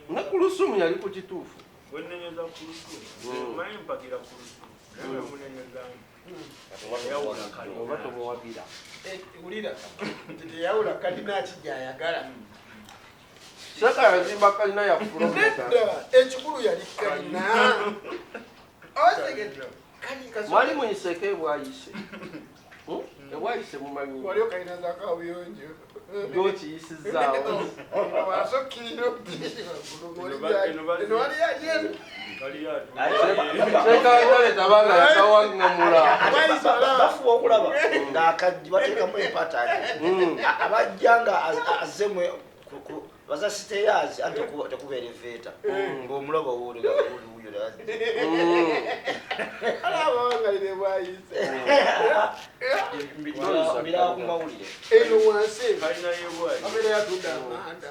Ne Kulusumu yali ku kituufu. Wenenyeza Kulusumu. Manyi mpagira Kulusumu. Naye munenyeza. Oba tomuwagira. Wulira nti teyawula kalina ki gy'ayagala. Seka yazimba kalina ya promota. Nedda, ekikulu yali kalina. Otegedde? Kali kaso- Mwali muyiseko ebwayise. Ebwayise mumanyi. Waliwo kalina za kabuyonjo. Gw'okiyisizaawo. Wansi okkirira eno waliyo agenda. Seka Ntale tabanga yakawaŋŋamula. Bafuba okulaba ng'akajji bateekamu empata abajja nga azzemu baza stairs anti tekuba elevator ng'omulaba wuuli nga wuuli wuyo Alaba wangalire bwayise. Mbiraba ku mawulire. Eno wansi Kalina y'ebwayi. abeera yatunda amanda.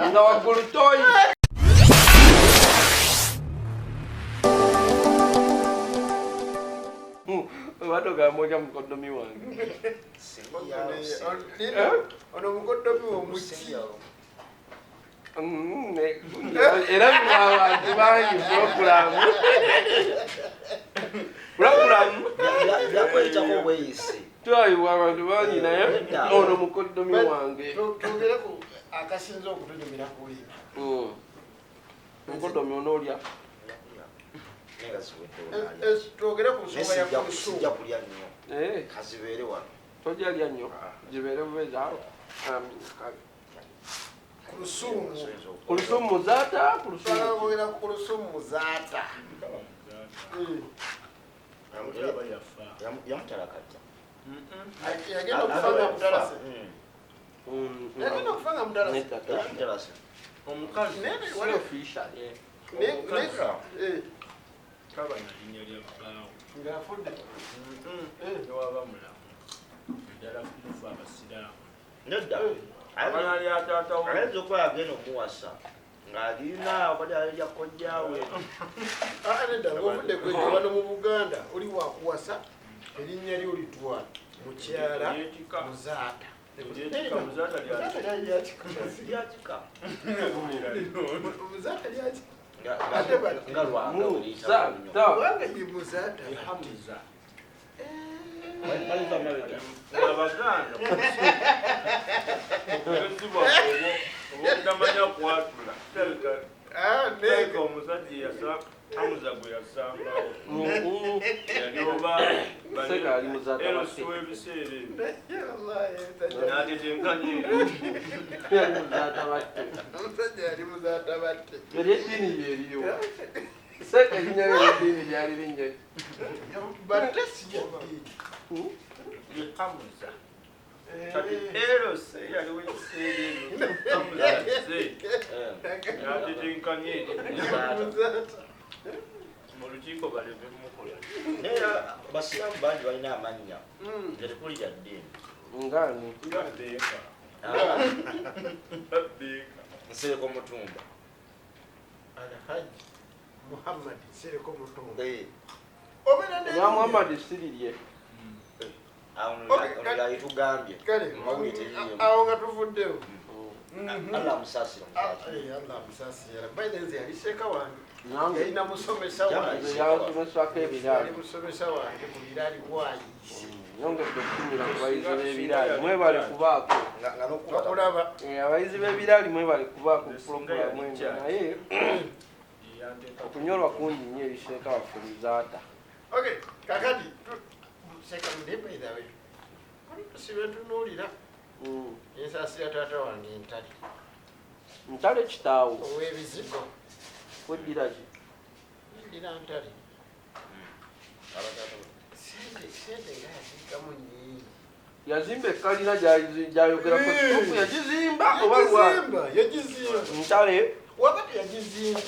Nga waggulu toyi. Obadde ogamba otya mukoddomi wange? Ono mukoddomi omuki. Era bino abantu bangi pulogulaamu. Pulogulaamu. Byakweyitako obweyisi. Twayibwa abantu bangi naye ono mukoddomi wange. Twogere ku akasinza okutunyumira ku ebyo. Mukoddomi onoolya. Twogere ku nsonga ya Kulusumu. Sijja kulya nnyo. Kazibeere wano. Tojja lya nnyo. Gibeere bubeezi awo. Kulusumu. Kulusumu muzaata, Kulusumu. Twogera ku Kulusumu muzaata. Yamutala kajja. Yagenda okufa nga mutalase. Yagenda okufa nga mutalase. Yamutalase. Omukazi. Kaba na linnya lya bbaawe. Ng'afudde. Newaba mulamu. Ddala kumufa abasiraamu. Nedda. Abana lya taata we. Ayinza okuba yagenda omuwasa ng'alina obadde alya kojjaawe. Nedda, ng'ovudde kwejja wano mu Buganda oli wakuwasa erinnya lyo litwala mukyala muzaata. Muzaata lyakika. Muzaata lyakika. Nga lwanga Muzaata. Lwanga ye muzaata. Hamza. Abaganda obugezi bwabwe obutamanya kwatula. Teeka omusajja yasa Hamza gwe yasambawo. Yali oba Seka ali muzaata Erosi w'ebiseera ebyo. N'atetenkanya Yali muzaata batte. Omusajja yali muzaata batte. Eryeddiini lyeriyo. Seka erinnya lyo eryeddiini lyali linnya ki? Batte si lya ddiini. Ye Hamza. Kati Erosi yaliwo ekiseera ebyo. Hamza azze. N'atetenkanya erinnya. Muzaata. Mu lukiiko baleme mukola. Naye abasiraamu bangi balina amannya nga tekuli lya ddiini. Ngaani? Nga Beeka. Beeka. Nsereko Mutumba. Alhaji Muhammad Nsereko Mutumba. Obeera Erya Muhammad sirirye. Awo yalitugambye. Kale, Mawulire teririimu. awo nga tuvuddewo. Allah amusaasire muzaata. Allah amusaasire. By the way, yali sheeka wange. Nange. Yalina musomesa wange. Nze yansomesako ebiraali. Yali musomesa wange ku biraali bwayise. Nyongedde okutumira ku bayizi b'ebiraali. Mwebale kubaako. Bakulaba. Abayizi b'ebiraali mwebale kubaako ku pulogulaamu eno naye okunyolwa kungi nnyo eri sheeka waffe Muzaata. Okay, kakati sheeka Mude by the way. Sibe tunuulira. Ensaasira taata wange Ntale. Ntale kitaawo. Ow'ebizigo. Weddira ki? Weddira Ntale. Sente nga yaziikamu nnyingi. Yazimba ekkalina gy'ayogerako kituufu yagizimba oba lwa? Yagizimba. Ntale. Wakati yagizimba,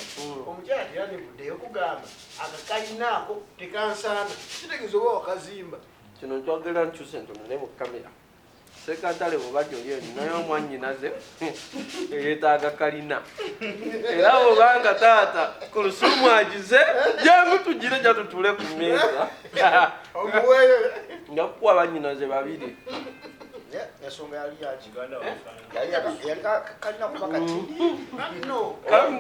omukyala teyandivuddeyo kugamba akakalina ako tekansaana. Kitegeeza oba wakazimba. Kino nkyogera nkyuse ntunule mu kamera. Seeka Ntale bw'oba gy'oli eno naye omwannyinaze eyeetaaga kalina. Era bw'obanga taata Kulusumu agize, jangu tugire jja tutuule ku mmeeza. Omuweeyo. Nja kukuwa bannyinaze babiri. Ensonga yali yaki? Uganda wafaanana. Yali kalina kuba katini. No.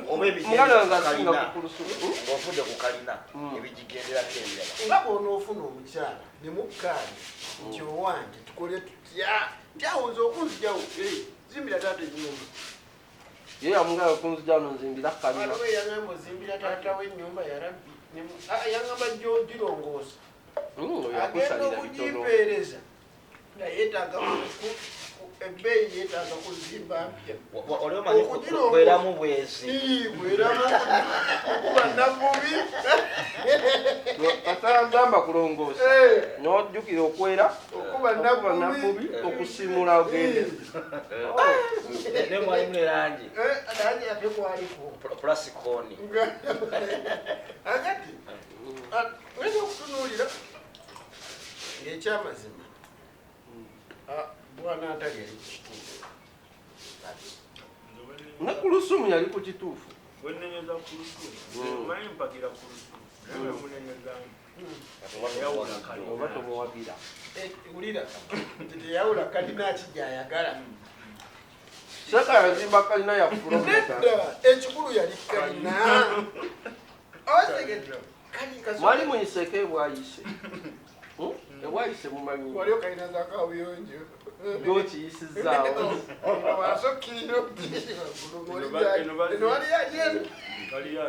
Oba Muganda wange asinga kalina ku Kulusumu. Ng'ovudde ku kalina, ebigigenderako ebirala. Nga bw'onoofuna omukyala ne mukkaanya nti owange tukole tutya, tyawunza okunzijawo, zimbira taata ennyumba. Ye yamugamba kunzija no nzimbira kalina. Waliwo eyangamba ozimbira taata w'ennyumba ya Rabbi. Yangamba girongoosa. Oyo Agenda akusalira bitono. okugimpeereza nga yeetaaga ebbeeyi, yeetaaga kuzimba mpya. Oli omanyi kweramu bwezi. Ii, bweramu okuba nabubi. Atagamba kulongoosa, n'ojjukira okwera, okuba okuba nabubi, nabubi, okusimula ogende. Ne mwalimu ne langi. Nange ate kwaliko Plasticon. Agati ngenda okutunuulira ng'ekyamazima, bwana atali eri ku kituufu. Ne Kulusumu yali ku kituufu. Bwenenyeza Kulusumu, manyi mpagira Kulusumu, naye bwemunenyezaamu yawula kalina. Oba tomuwagira. Wulira nti teyawula kalina kijayagala. Seeka yazimba kalina ya Nedda, ekikulu yali kalina. Otegedde? Mwali muyiseeko ebwayise? Ebwayise mumanyi? Waliyo kalina za kabuyonjo. Gwokiyisizaawo. Wansi okkirira eno waliyo alyeno. Kaliyo.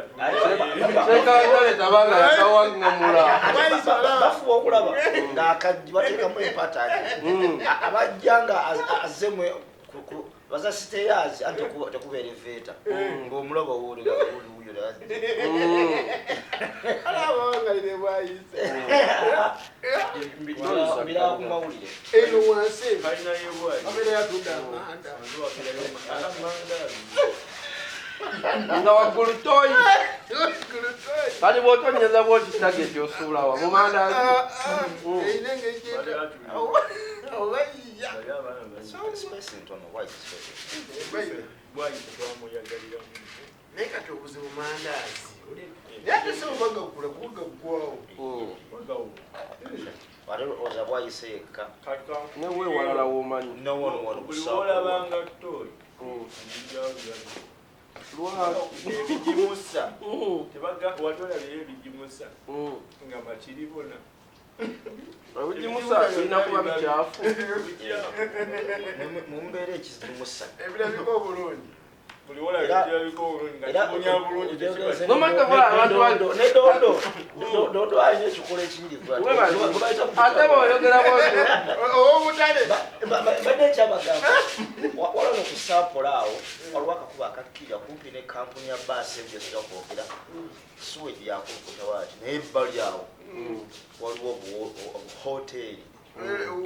Seeka ntale tabanga yakawaŋŋamula. Bafuba okulaba ng'akajji bateekamu empata. Abajja nga azze baza stairs, anti tekuba elevator, ng'omulaba wuuli nga wuuli wuyo. Alaba wangalire bwayise. Biraba ku mawulire. Eno wansi eno Kalina yebwayi. abeera yatunda amanda. Amandaazi. Nga waggulu toyi. Kati bw'otonyeza bwoti tageti osuulawa mu mandaazi. Erina engeri gyeta awo bayiya. Bali abaana bali. Space ntono, why is space? Bwayi tetwamuyagaliramu. Naye kati obuzibu mandaazi, naye ate si oba gagula kuba gaggwawo. Wagawo. Ate oza bwayise yekka. Kati Ne weewalala w'omanyi. Nowono wano. Buli lwolabanga toyi Lwaki? Ebigimusa tebaga wali olabyeyo ebigimusa nga makiribona. Ebigimusa birina kuba bikyafu. Mu mbeera ekizimusa. Ebirabika obulungi. Buli wolabye kirabika obulungi nga kibunya bulungi tekiba. Nomanyi tokola abantu Ne dodo, dodo alina ekikolo ekiyirivu. Webale. Ate bw'oyogera bw'otyo. Ow'obutale. Badde nkyabagamba, waliwo ku sampola awo waliwo akakuba akakkirira kumpi ne kampuni ya baasi ebyo gyesira kwogera, suwegi yakulukuta waati, naye ebbali awo waliwo obuhoteeri.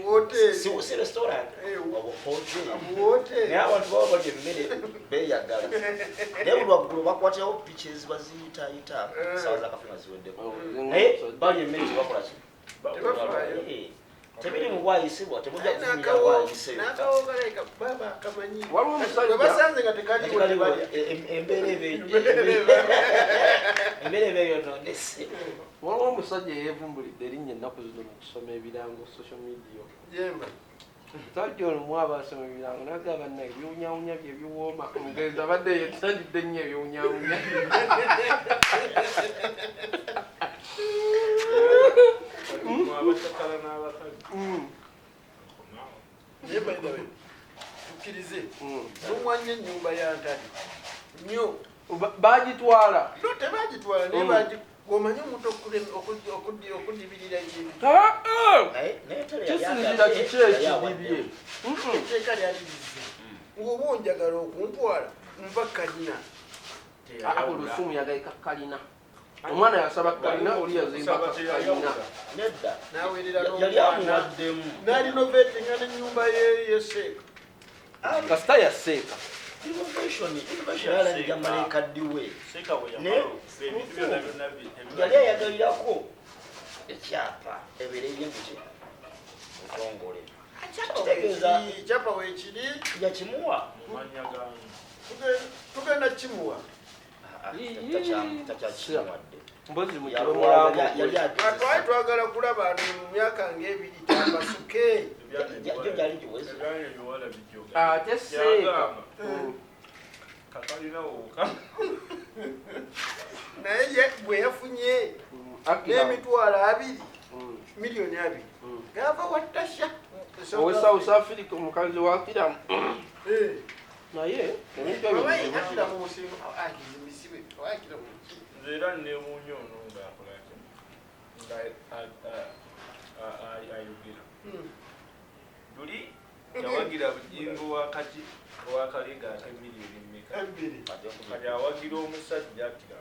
Woteeri. Si restaurant, obuhoteeri. Woteeri. Naye abantu baba balya emmere beeyagala, naye buli waggulu bakwatirawo piki eziba ziyitaayita sawa zakafe nga ziweddeko, naye balya emmere tebakola ki. Tebafaayo. Tebiri mu bwayisibwa, temujja kufunyira bwayise yokka. N'akawo kaleka baba akamanyi. Waliwo omusajja- Bwe basanze nga tekaliwo tebalya. Embeera eba eyonoonese. Waliwo omusajja eyeevumbulidde erinnya ennaku zino mu kusoma ebirango social media. Jemba. Omusajja ono mwaba asoma ebirango nagamba naye ebiwunyawunya bye biwooma. Omugenzi abadde yettanidde nnyo ebiwunyawunya. Abakyakala n'abakazi. Naye by the way, tukkirize lumwanya ennyumba ya Ntale nnyo. Bagitwala. No, tebagitwala naye omanyi omuntu okudibirira ebintu. Ah, ah! Naye Ntale yali Kisinzira agambye- kiki yali ekidibye. awaddewo. Etteeka lyali lizze ng'oba onjagala okuntwala nva kalina. Kulusumu yagayika kalina. Omwana yasaba kalina, oli yazimba kalina. Nedda. N'aweerera Yali n'omwana amuwaddemu. n'alinovetinga n'ennyumba ye yeseeka. Kasita yaseeka. Innovation yali yamala ekaddiwe. Seeka bwe yamala okufa ebintu byonna byonna Yali ayagalirako ekyapa ebeere yemuki mutongole. Kitegeeza Ekyapa weekiri. Yakimuwa. Mu mannya gange. Tugenda kimuwa. Takyakimuwadde. Mpozi mu kiro mulambo. Yali agezesa. Twali twagala kulaba nti mu myaka ng'ebiri tambasuke. Jo gyali giweze. Ebyange ebiwala bijoga. Ate seeka. Yagamba, kakalinawo ka. Naye ye bwe yafunye Akira. n'emitwalo 20, miliyoni 20 gava wa Tasha. Owe South Africa, omukazi wa Akiramu. Naye ebintu ebyo Oba bizibu. Akira mu musingo, akiza emisibe, oba Akira mu ki? Nze era newuunya ono ng'akola ki, nga ayogera. Luli yawagira Bugingo wakati owakalega ate miliyoni mmeka? Ebbiri. Kati awagira omusajja Akira.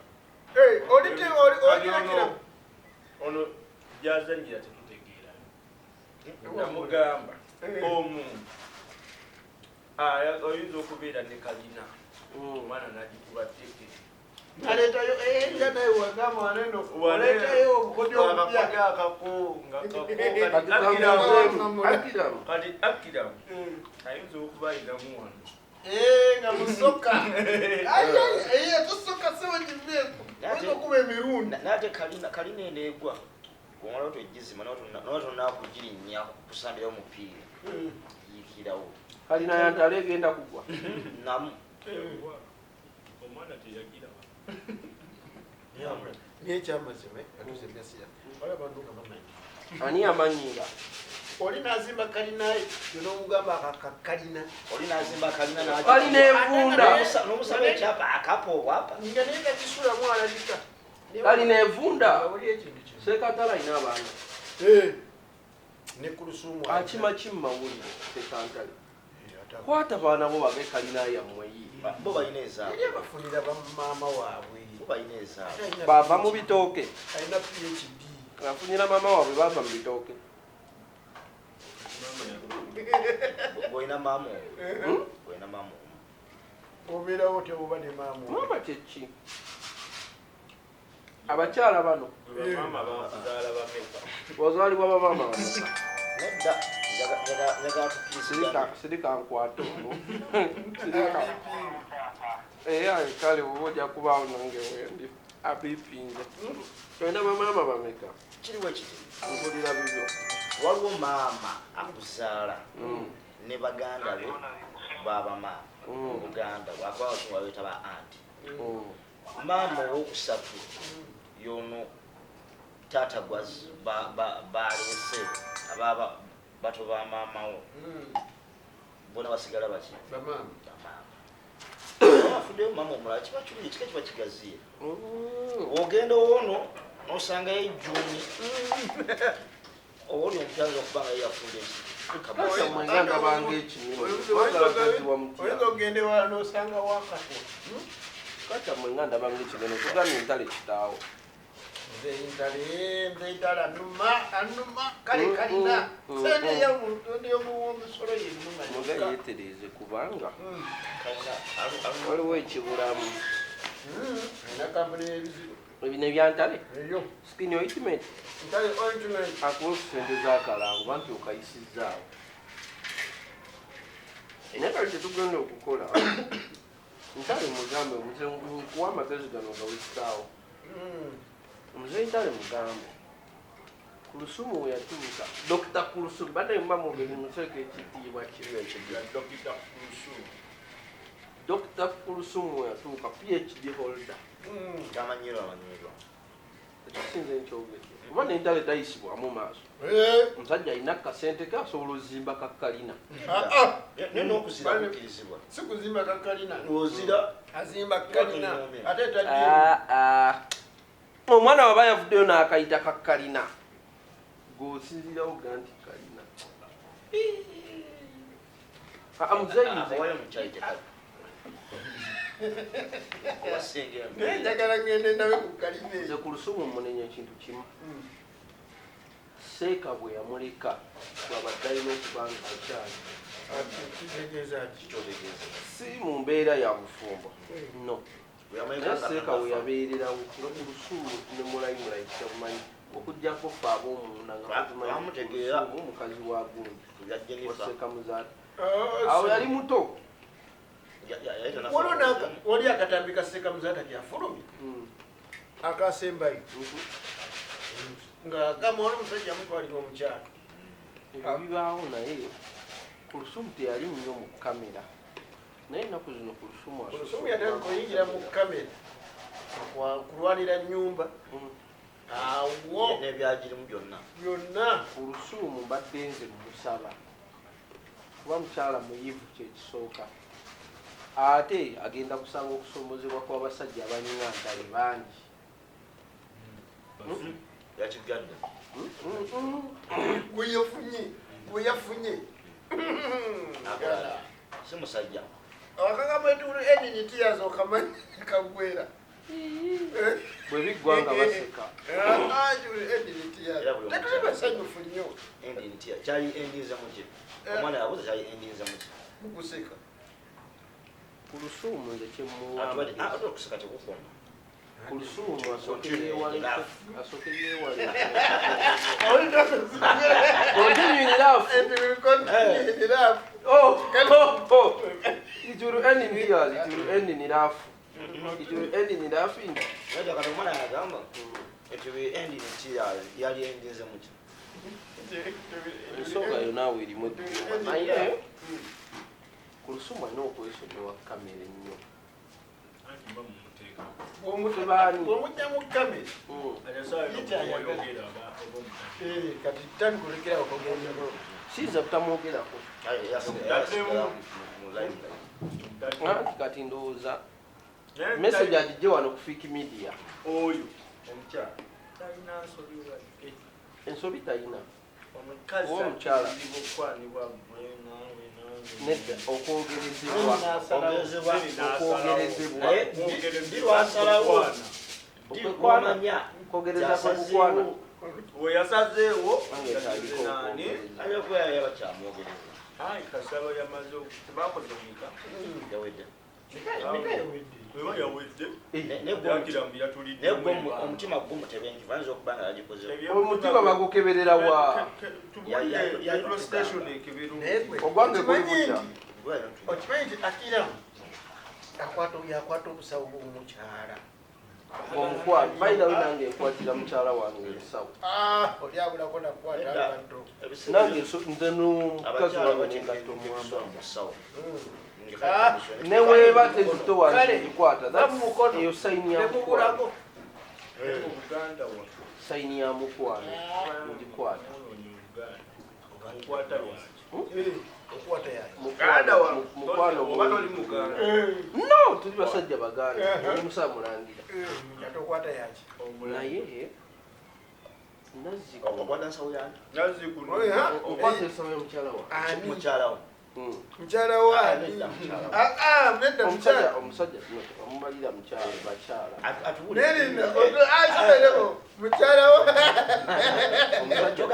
Eh, oli te oli Kati oli Akira. ono gyazanyira tetutegeera. Namugamba omuntu oyinza okubeera ne kalina, omwana n'agikuba tteke. Naleetayo nga naye wagamba waneno oleetayo obukodyo obupya. Akakodyo akako nga kako. Kati Kati Akiramu, kamuzeemu Akiramu. kati Akiramu ayinza okuba ayinamu wano. Eh, nga musoka. Ai ai, eh, tusoka siwe kiveeko. Oyinza okuba emirundi. Naye ate kalina eno egwa bwomala otwegizima nawe tonakugirinnya kusambirawo mupiira yiikirawo. Kalina yantale egenda kugwa. Namu. Omwana teyagiraba. Naye ekyamazima atuuse emyasiya wali abantu nga bamanyi. Ani amanyira? Oli nazimba kalina yon'omugamba akakalina. Oli nazimba kalina. Kalina evunda. N'omusaba ekyapa akapa obwapa. Nga naye kakisulamu alabika. Kalina evunda. Oli ekintu kino. Sekatala alina abaana. Ne Kulusumu. Akima kimumawulire sekantale. Kwata baana bo babe kalina yammwe yi. Bo balina ezaabwe. Yali abafunira bamaama waabwe. Bo balina ezaabwe. Bava mu bitooke. Alina PhD. Afunyira maama waabwe bava mu bitooke. Olina maama omu. Olina maama omu. Obeerawo tebuba ne maama omu. Maama kyeki? Abakyala bano Bamaama bakuzaala bameka? wazaalibwa bamaama bameka? Nedda, njagala tukkiriza. Sirika nkwate ono. Sirika. Era kale oba ojja kubaawo nange wendi abipinze. Olina bamaama bameka? Kiriwo kiti. Mpulira bibyo. Waliwo maama akuzaala ne baganda be babamaama. Buganda bwakuba abazungu babeeta ba anti. Maama owokusatu yono taata baleese ababa bato ba maamawo bona basigala baki? Bamaama. Bamaama. Afuddeyo maama omulala kiba kirungi, ekika kiba kigaziye. Ogenda owono n'osangayo ejjuuni oba oli omutanza okuba nga ye yafunda Kasa mwenga ndabanga ekinene. Mwagala gaziwa mutya. Oyinza okugenda ewala n'osanga wakatwa. Kata mwenga ndabanga ekinene. Tugambye ntale kitaawo. Nze ntale anuma anuma kale kalina sente y'omuwomusolo yennuma. Muga yeetereeze kubanga waliwo ekibulamu. Alina kampuni y'ebizigo. Ebino ebyantale. Eyo. Skin ointment. Ntale ointment. Akuwa sente z'akalango anti okayisizzaawo. Naye kale kyetugenda okukola ntale mugambe muze nkuwa amagezi gano gawekitaawo. Muzeeyi Ntale mugambe Kulusumu we yatuuka, Dokita Kulusumu badde muba mugezi museeko ekitiibwa kiri Ya Dokita Kulusumu. Dokita Kulusumu we yatuuka, PhD holder. Amanyirwa amanyirwa. Ekisinze nkyogedde kuba nentale tayisibwamu maaso. Omusajja alina akasente ke asobola ozimba kakalina. Naye n'okuzira kukkirizibwa. Si kuzimba kakalina. Ozira. Azimba kalina ate tajja. Omwana waba yavuddeyo n'akayita kakalina gweosinziirawo ga nti kalina. Muzeeyi nze Awayo mu kyayi tekali. Oba senge Naye njagala ngende ndabe ku kalina nze eyo. ku lusumu munenya ekintu kimu. Seeka bwe yamuleka bw'abadde alina okuba nga akyali. Kitegeeza ki? Kyotegeeza. Si mu mbeera ya bufumbo no. Bwe yamuleka Naye nga seeka we tannafa. yabeererawo nga ku lusumu ne mulayimulayi kyabumanyi okuggyako ffe ab'omunda nga tumanyi Bamutegeera. Kulusumu omukazi wa gundi Ebya Jennifer. wa Seeka Muzaata. Awo yali muto. Yali tannafa. Waliwo wali akatambi ka Seeka Muzaata kyafulumya. Akasembayo nga gamba oli omusajja amutwalira omukyala. Ebyo bibaawo, naye Kulusumu teyali nnyo mu kamera, naye ennaku zino Kulusumu asusse. Kulusumu yatandika oyingira mu kamera kulwanira nyumba awo n'ebyagirimu byonna. Byonna. Kulusumu mbadde nze musaba, kuba mukyala muyivu, kyekisooka, ate agenda kusanga okusomozebwa kw'abasajja abanywa ntale bangi. Yakigadde. Gweyafunye, gweyafunye. Si musajja. Akagamba nti end in tears, okamanyi kagwera. Bwe biggwa nga baseka. End in tears. Era buli Tetuli basanyufu nnyo. End in tears kyali endinze muki? Omwana yabuuza, kyali endinze muki? Mukuseka. Kulusumu nze kyemuwa Ate okuseka tekukoma. Kulusumu asooke yeewale, asooke yeewale. Continue in love. And we continue in love. Oh. It will end in tears. It will end in laugh. It will end in laughing. Naye kati omwana yagamba it will end in tears, yali endinze muki? Ensonga yo naawe erimu edduma, naye Kulusumu alina okwesonyiwa kamera ennyo. Anti mba mumuteekako. Tebaani. Bwomujja mu kamera Oyogera oba omutadde. Kati tandika olekerawo okugenda. Siyinza butamwogerako. Kale yasigala mu limelight. Anti kati ndowooza Naye message agijje wano ku Fik Media. Oyo omukyala talina nsobi wadde. Ensobi talina. Omukazi Oba omukyala. akkirizibwa okukwanibwa gwe naawe nange. Nedda, okwogerezebwa. Ogerezebwa. Okwogerezebwa. Naye Okwogerezebwa ndi lwasalawo. okukwana. Okwekwana. Lwamanya Kwogereza kwe kukwana. We yasazeewo Nange yasaze ntandika naani. okwogereza. Ayokuba yabakyamwogereza. Ayi kasaba yamaze tebakoze mika. Yawedde. Weba yawedde. Naye Yakira mbu yatulidde. gwe omutima gwo mutebenkevu, ayinza okuba nga yagikoze. Omutima bagukeberera wa? Petrol station ekeberu. Naye gwe Ogwange guli okimanyi gutya? nti, okimanyi nti akiramu akwata, yakwata obusawo bw'omukyala. Omukwano, by the way, nange nkwatira mukyala wange ensawo. Ah, oli abulako nakukwata Nedda. abantu. Nange nze n'omukazi Abakyala wange bateeka nengatto ebiswa omwambalo. mu nsawo. Ah, Neweeba tezitowa, Kale, ngikwata. bamukono. Eyo sayini ya mukwano. Nemubulako. Obuganda waffe. Sayini ya mukwano, ngikwata. Okwata lwaki? Okukwata yayo. Muganda wa Mukwano. Oba toli muganda. No, tuli basajja baganda, oli musaa mulangira. Ate okwata yaki? Naye nazzikuno Okwata nsawo yange. Nazzikuno. Oya. Okwata ensawo y'omukyala wange. Ani? Mukyala wo. Mukyala waani? Nedda, mukyala wo. Ah, nedda, Omusajja, mukyala. omusajja no, omubalira mukyala, bakyala. Atuwulire. Nerino asibereko mukyala wo. Omusajja.